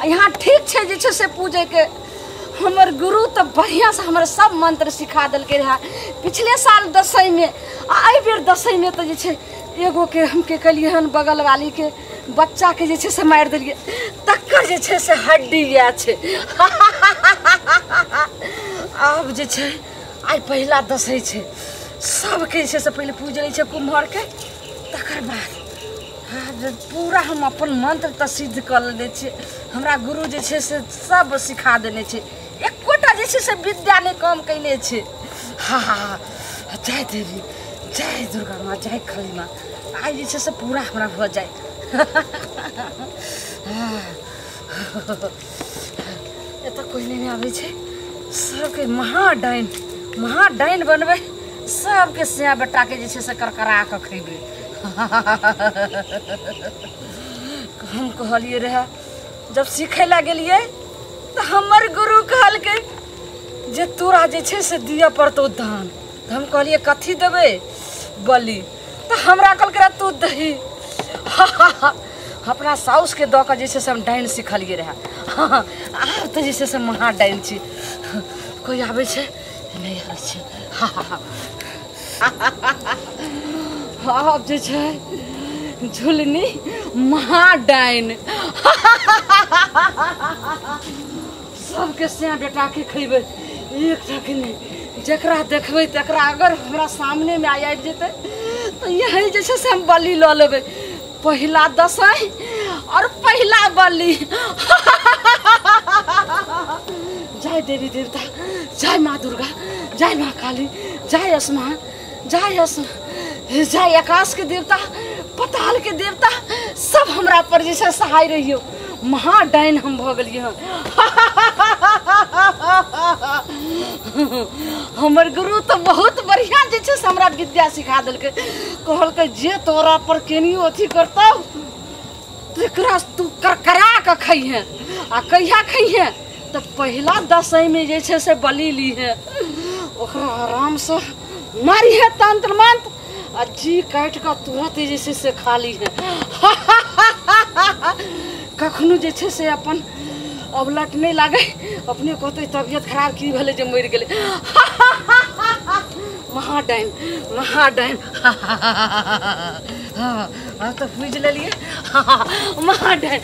यहाँ ठीक छै जे छै से पूजैके। हमर गुरु तऽ बढ़िआँसँ हमर सब मंत्र सिखा देलकै रहए पिछले साल दसैँमे। आ एहिबेर दसैँमे तऽ जे छै एगोके हम के केलियै हन, बगल वालीके बच्चाके जे छै से मारि देलियै, तकर जे छै से हड्डी इएह छै। आब जे छै आइ पहिला दसैँ छै, सबके जे छै से पहिले पूजै छै कुम्हरके, तकर बाद पूरा हम अपन मंत्र तऽ सिद्ध कऽ लेने छियै। हमरा गुरु जे छै से सब सिखा देने छै, एकोटा जे छै से विद्या नहि कम कयने छै। हा हा, जय देवी, जय दुर्गा माँ, जय काली माँ, आइ जे छै से पूरा हमरा भऽ जाय। एतऽ कोइ नहि आबै छै, सबके महाडाइन महाडाइन बनबै, सबके सिया बेटाके जे छै से करकरा कऽ खयबै। हम कहलियै रहए जब सीखै लए गेलियै तऽ हमर गुरु कहलकै जे तोरा जे छै से दिअ पड़तौ दान। तऽ हम कहलियै कथी देबै? बलि। तऽ हमरा कहलकै रहए तू दही। अपना साउसके दऽ कऽ जे छै से हम डाइन सिखलियै रहए। आब तऽ जे छै से महा डाइन छी। कोइ आबै छै? नहि आबै छै। आब जे छै झुलनी महाडाइन, सबके सिया बेटाके खैबै, एकटाके नहि। जकरा देखबै तकरा अगर हमरा सामनेमे आइ आबि जेतै तऽ यही जे छै से हम बलि लऽ लेबै। पहिला दसैँ और पहिला बलि। जय देवी देवता, जय माँ दुर्गा, जय माँ काली, जय आसमान, जय आसमान, जय आकाश के देवता, पताल के देवता, सब हमरा पर जे छै सहाय रहियौ। महाडाइन हम भऽ गेलियै हन। हमर गुरु तऽ बहुत बढ़िआँ जे छै से हमरा विद्या सिखा देलकै। कहलकै जे तोरा पर केनियो अथी करतौ तकरा तू करकरा कऽ खइहे। आ कहिया खइहे? तऽ पहिला दसैँमे जे छै से बलि लीहे, ओकरा आरामसँ मारिहे तंत्र मंत्र आ जी काटि कऽ तुरत जे छै से खा लीहे। कखनो जे छै से अपन अवलट नहि लागै, अपने कहतै तबियत खराब की भेलै जे मरि गेलै। महाडाइन महाडाइन। हँ तऽ बुझि लेलियै महाडाइन।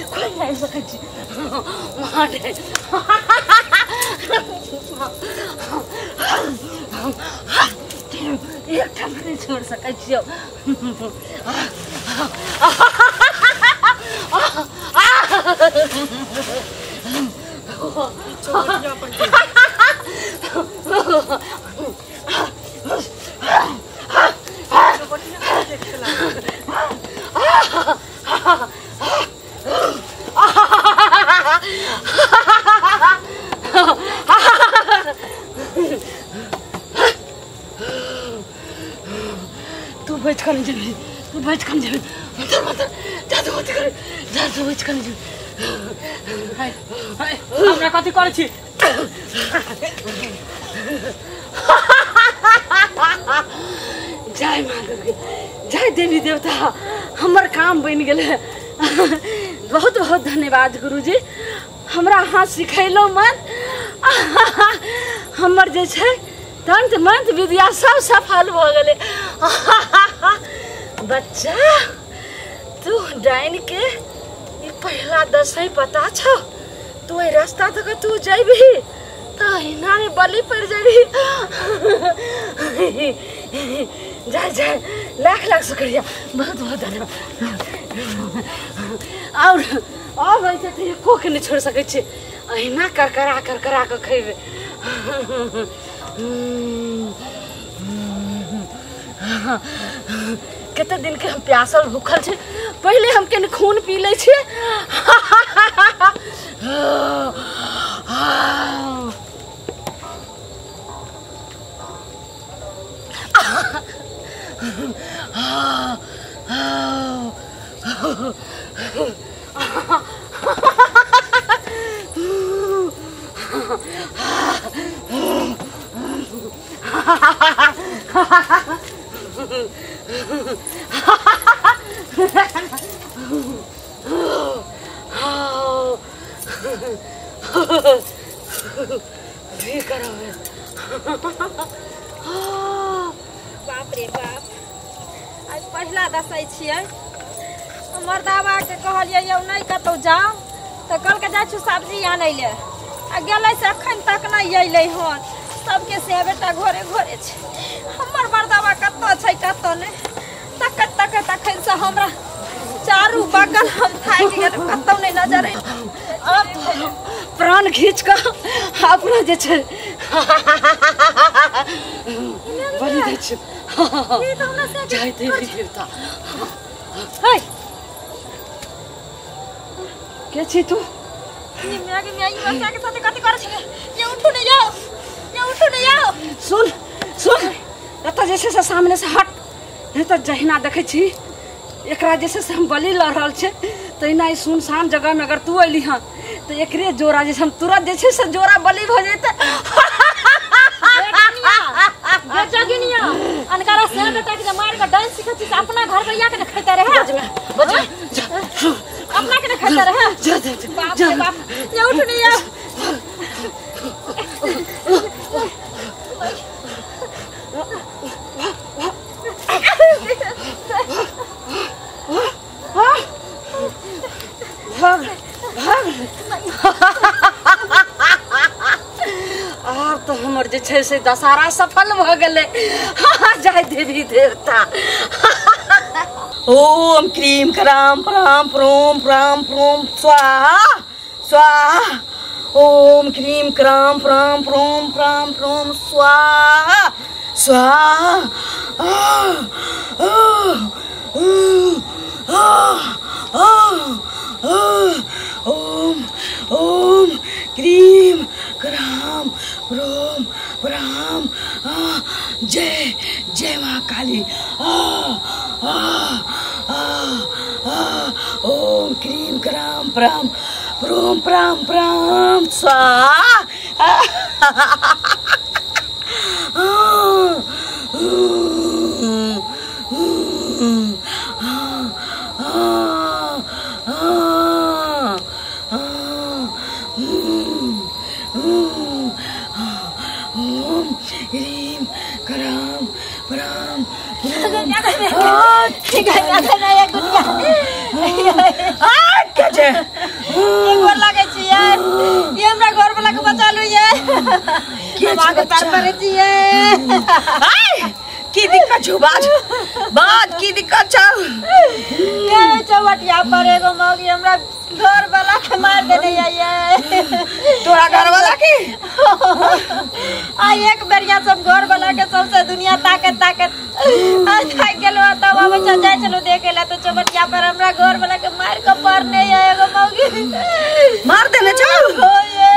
कोइ नहि आबि सकै छी महाडाइन। एकटा नहि छोड़ि सकै छियौ। तू बच कऽ नहि जेबही, तू बच कऽ नहि जेबही। मतर मतर जादू मत कर, जादू बच कऽ नहि जेबही। हमरा कथी करै छी? जय माँ दुर्गे, जय देवी देवता, हमर काम बनि गेलै। बहुत बहुत धन्यवाद गुरुजी, हमरा अहाँ सिखेलहुँ मन। हमर जे छै तंत्र मंत्र विद्या सब सफल भऽ गेलै। बच्चा तू डाइन के ई पहिला दसैँ पता छौ? तू एहि रास्ता तक तू जेबही तऽ अहिना मे बलि पड़ि जेबही। जय जय, लाख लाख शुक्रिया, बहुत बहुत धन्यवाद। और अब ऐसे तऽ एको के नहि छोड़ि सकै छियै, अहिना करकरा करकरा कऽ खयबै। कते दिन के हम प्यासल भूखल छी, पहिले हम कनि खून पी लै छियै। भी करबै। बाप रे बाप, आइ पहिला दसै छियै। मर्दाबाके कहलियै यौ नहि कतहु जाउ, तऽ कहलकै जाइ छी सब्जी आनै लए, आ गेलै से एखन तक नहि अयलै हन। सबके से बेटा घरे घरे छै, हमर मर्दाबा कतऽ छै कतऽ नहि। तकैत तकैत अखन से हमरा चारू बगल हम थाकि गेलहुँ, कतहु नहि नजर आब प्राण घीच कऽ अपना जे छै बलि दै छै। जय देवी देवता। है के छी तू? के साथे कथी करै छलै? ये उठू ने जाओ, ये उठू ने जाओ। सुन सुन, एतऽ जे छै से सामने से हट, नहीं तऽ जहिना देखै छी एकरा जे छै से हम बलि लऽ रहल छै, तहिना ई सुनसान जगहमे अगर तू अयली हँ तऽ एकरे जोड़ा जे छै हम तुरंत जे छै से जोड़ा बलि भऽ जेतै। अनकारा से बेटा के मार के डांस सिखै छी से अपना घर पर या के ने खैते रहे, अपना के ने खैते रहे। जा जा बाप रे बाप, ये उठ नहीं यार। भाग भाग। आब तऽ हमर जे छै से दशहरा सफल भऽ गेलै। जय देवी देवता। ओम क्रीम क्राम प्राम प्रोम प्राम प्रोम स्वाहा स्वाहा। ओम क्रीम क्राम प्राम प्रोम प्राम प्रोम स्वाहा स्वाहा। ओम ओम क्रीम क्राम प्रोम प्राम जय जय माँ काली। आ आ आ आ ओम क्रीम क्राम प्राम प्रोम प्राम प्राम स्वाहा। ओम ह्रीम क्राम प्राम हमरा घर वाला के बचा लू, ये पैर पड़े छियै। की दिक्कत छौ? बाज बाज, की दिक्कत छौ? ये चौबटिया पर एगो मौगी हमरा घर वाला के मार देने ये। तोरा घर वाला के? आ एक बेरिया सब घर वाला के सबसे दुनिया ताकत ताकत थाक गेलो, तब आबै छ जाइ छलु देखे ला, तो चौबटिया पर हमरा घर वाला के मार के पड़ने ये एगो मौगी मार देने छौ। हो ये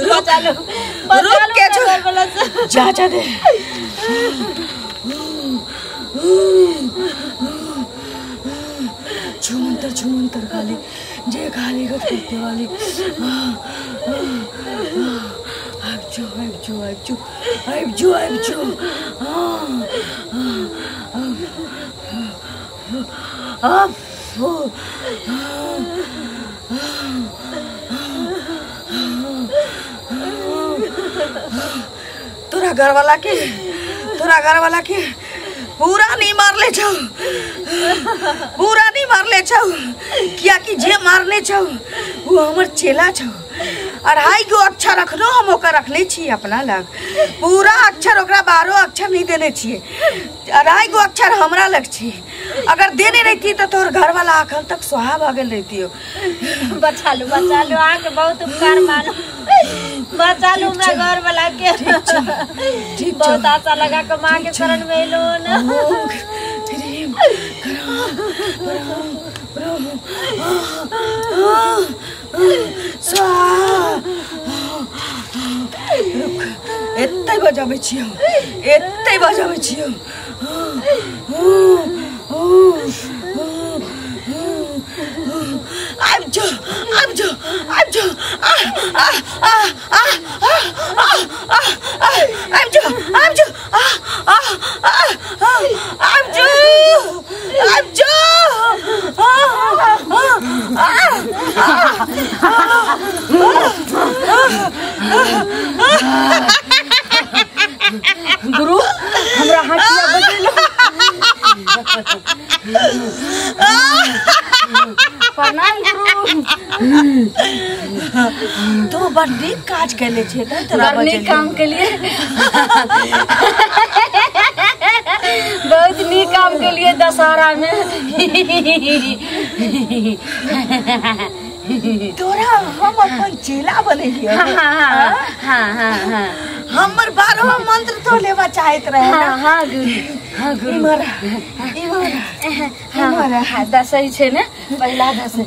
बचा लू, रुक के छौ, जा जा दे। छुमंतर छुमंतर काली जय काली गत करते वाली। आब जो आब जो आब जो आब जो आब जो अब तोरा घर वाला के, तोरा घर वाला के पूरा नहीं मारले छौ, पूरा नहीं मारले छौ, कियाकि जे मारने छौ वो हमर चेला छौ। 2.5 गो अक्षर रखलो हम, ओकर रखने छी अपना लग, पूरा अक्षर ओकरा 12 अक्षर नहीं देने छियै, 2.5 गो अक्षर हमरा लग छी। अगर देने रहती तो तोहर घर वाला अखन तक सुहा भऽ गेल रहती। बचा लू बचा लू, अहाँके बहुत उपकार मानू, बचा लू हमरा घर वाला के। ठीक, बहुत आशा लगा के माँ के शरण में एलो न। क्रीम एते बजाबै छियौ, एते बजाबै छियौ। आबि जो आबि जो आबि जो आ आ आ आ आ आ आबि जो आबि जो आ आ आ आ। गुरु हमरा हाथ किया बजेलौ? प्रणाम गुरु। तू बड़ नीक काज केले छे त तोरा बड़ नीक काम केलिए, बहुत नीक काम केलिए दशहरा में। तोरा हम अपन चेला बनेलियो। हाँ हाँ हाँ हाँ हमर 12 मंत्र तो लेवा चाहत रहे ना। हाँ गुरु, हाँ गुरु। इमरा इमरा इमरा। हाँ दसई छे ने पहला दसई।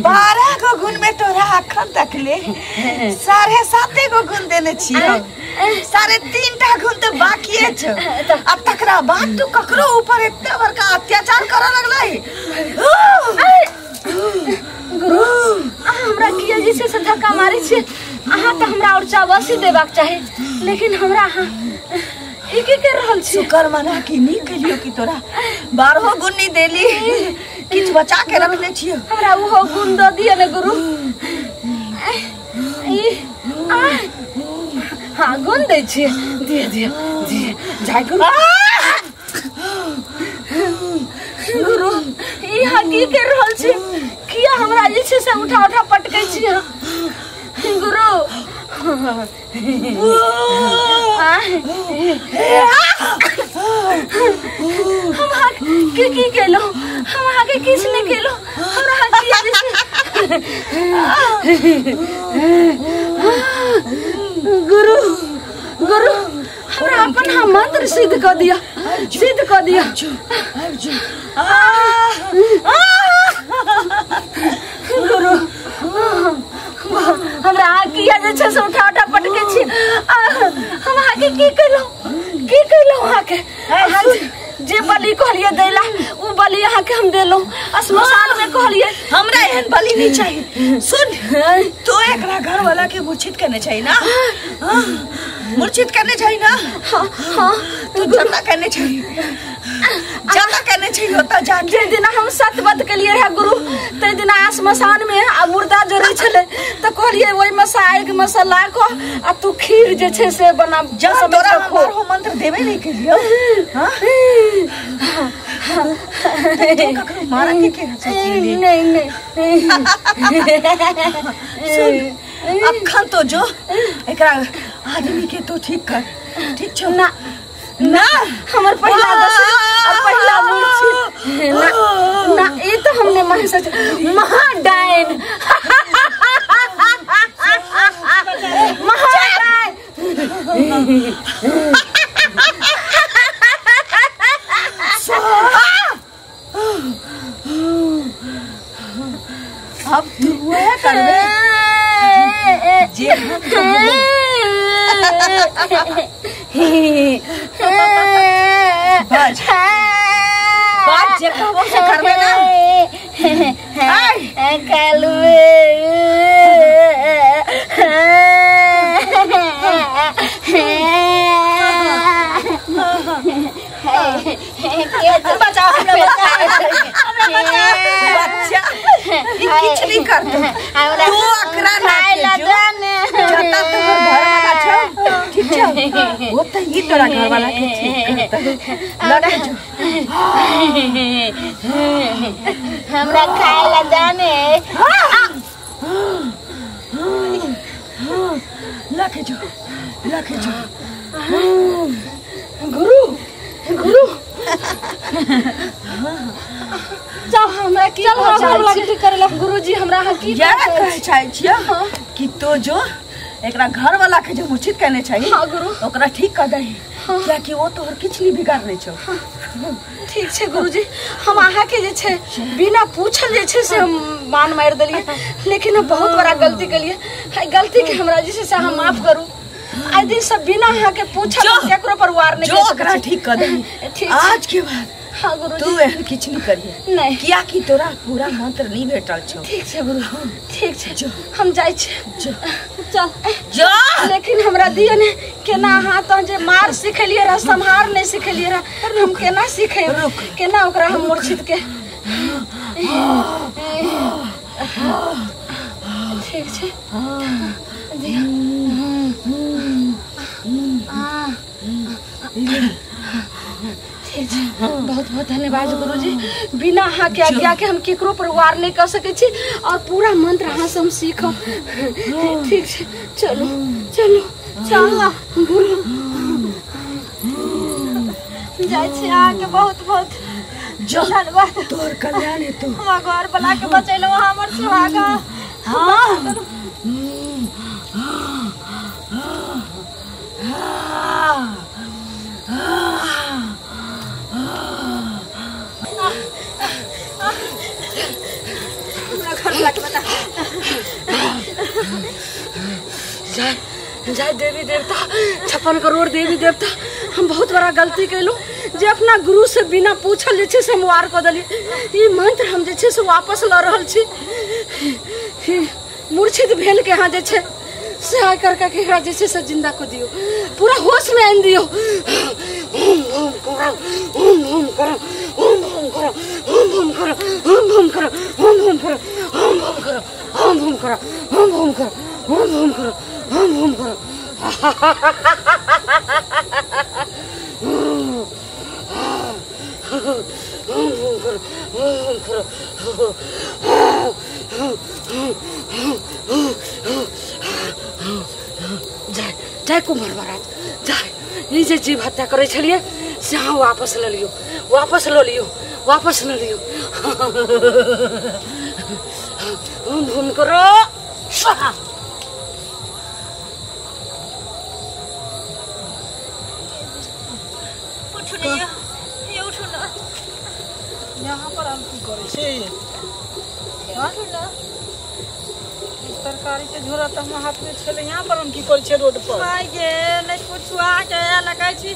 12 गो गुण में तोरा अखन तक ले 7.5 गो गुण देने छियो, 3.5 टा गुण तो बाकी छौ। अब तकरा बाद तू ककरो ऊपर इतना बड़का अत्याचार करे लगलै। गुरु अहाँ हमरा किया जे छै से धक्का मारै छियै? अहाँ तऽ हमरा और चावसी देबाक चाही, लेकिन हमरा अहाँ ई की कर रहल छी? शुक्र मना कि नीक केलियो कि तोरा 12 गुण नहीं देली, किछु बचा के रखने छियो। हमरा ओहो गुण दऽ दिअ ने गुरु। ई हाँ गुण दै छियै, दिअ दिअ दिअ जाय गुरु। गुरु ई अहाँ की कर रहल छी? किया हमरा जे छै से उठा उठा पटकै छी गुरु? हम अहाँ के की केलहुँ? हम अहाँके किछु नहि केलहुँ। हमरा अहाँ किया जे छै गुरु गुरु हमरा अपन मंत्र सिद्ध कऽ दिअ, सिद्ध कऽ दिअ। गुरु हमरा अहाँ किया जे छै से उठा उठा पटकै छी? हम अहाँके की केलहुँ? की केलहुँ अहाँके? जे बलि कहलियै दैला ओ बलि अहाँके हम देलहुँ। श्मशान में कहलियै हमरा एहन बलि नहीं चाहिए। सुन तो एकरा घर वाला के मूर्छित करने चाहिए ना, मूर्छित करने चाहिए ना। हाँ हाँ तू जता करने चाहिए, जता करने चाहिए होता जा। जे दिना हम सतबत केलियै रहे गुरु, तै दिना श्मशान में आ मुर्दा जरै छलै तऽ कहलियै ओहिमे से आगि मे से ला कऽ आ तू खीर जे छै से बना। जा तोरा हम बारहो मंत्र देबे नहीं केलियौ। हां तू ककरो मारा के के सोचली? नहीं नहीं। सुन अखन तो जो एकरा आदमी के तो ठीक कर, ठीक छौ ना? ना हमर पहिला दशा और पहिला मूर्छित ना ना ई तो हमने महसूस महाडाइन महाडाइन। अब तू वह करबे जे हम कहबो। बाज बाज जे कहबो से करबे ना। बचाओ हमरा, बचाओ बच्चा ई किछ नहीं करतो। तू अकरा ना जो जता तोहर घर वाला छौ, ठीक छौ? वो त ई तोरा घर वाला के ठीक करतौ। लगे जो हमरा खाए ला जाने। लगे जो लगे जो। गुरु गुरु जाओ हमरा की करेला गुरुजी? हमरा अहाँ की कहे चाहे छियै कि तो जो एकरा घर वाला के जो मूर्छित करने चाहिए। हाँ गुरु ओकरा ठीक कर दही, कियाकि वो तोहर किछ नहीं बिगाड़ने छौ। ठीक छै गुरुजी, हम अहाँ के जे छै बिना पूछल जे छै से हम मान मारि देलियै, लेकिन हम बहुत बड़ा गलती केलियै। गलती के हमरा जे छै से अहाँ माफ करू। आइ दिन से बिना अहाँ के पूछल केकरो पर वार नहीं जो ओकरा ठीक कर दही। ठीक आज के बाद हाँ गुरुजी तू एहन किछ नहीं करिहे। नहीं कियाकि तोरा पूरा मंत्र नहीं भेटल छौ। ठीक छै गुरु, ठीक छै, हम जाइ छी। चल जा। लेकिन हमरा दिअ ने केना अहाँ तऽ जे मार सिखेलियै रह, सम्हार नहीं सिखेलियै रह, हम केना सिखेबै? केना ओकरा हम मूर्छित के ठीक छै। ठीक छै, बहुत बहुत धन्यवाद गुरुजी। बिना अहाँके आज्ञा के हम केकरो पर वार नहि कऽ सकै छी और पूरा मंत्र अहाँ से हम सीखब। ठीक छै, चलू चलू चलू गुरु। जाइ छी, अहाँके बहुत बहुत धन्यवाद। तोहर कल्याण हेतौ। हमर घर वाला के बचेलहुँ, हमर सुहागा। हाँ। हमरा घर वाला के बता। जय जय देवी देवता, 56 करोड़ देवी देवता, हम बहुत बड़ा गलती केलहुँ जे अपना गुरु से बिना पूछल जे छै से हम वार कऽ देलियै। ई मंत्र हम जे छै से वापस लऽ रहल छी। मूर्छित भेल के अहाँ जे छै से आइ करके एकरा जे छै से जिंदा कऽ दियौ, पूरा होश में आनि दियौ। ओम ओम करो, ओम ओम करो, ओम ओम करो, ओम ओम करो, ओम ओम करो, ओम ओम करो, ओम ओम करो, ओम ओम करो, ओम ओम करो, ओम ओम करो, ओम ओम करो। ओम ओम करो, ओम करो। जय जय कुमार महाराज जय। ई जे जीव हत्या करै छलियै से अहाँ वापस लऽ लियौ, वापस लऽ लियौ, वापस लऽ लियौ। ओम ओम करो। स्वाहा। उठू ने यौ, ये उठू ने। यहाँ पर हम की करै छी? उठू ने। तरकारी के झोरा तऽ हमरा हाथ में छलै, यहाँ पर हम की करै छियै रोड पर? माय गे, नहि पूछू, अहाँके एना कहै छी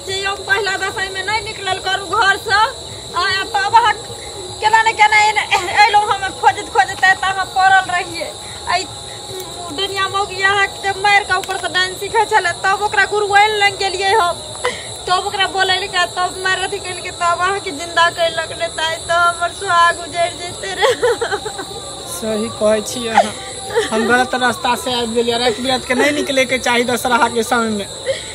जे यौ पहिला दशमी में नहि निकलल करू घरसँ, आ तब अहाँ केना ने केना अयलहुँ। हम खोजैत खोजैत तऽ अहाँ पड़ल रहियै। एहि दुनिया मौगी अहाँके मारि कऽ ऊपरसँ डांस सीखै छलै, तब ओकरा गुरुआइन लग गेलियै हम, तब ओकरा बोलेलकै, तब मारि अथी केलकै, तब अहाँके जिन्दा कयलक, नहि तऽ आइ तऽ हमर सुहाग उजड़ि जैते रहे। सही कहै छी अहाँ, हम गलत रास्ता से आबि गेलियै। राति बिरात के नहीं निकले के चाही दशहरा के समय में।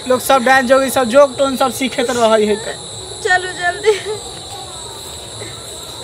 लोग सब डांस जोगी सब जोग टोन सब सीखैत रहै है।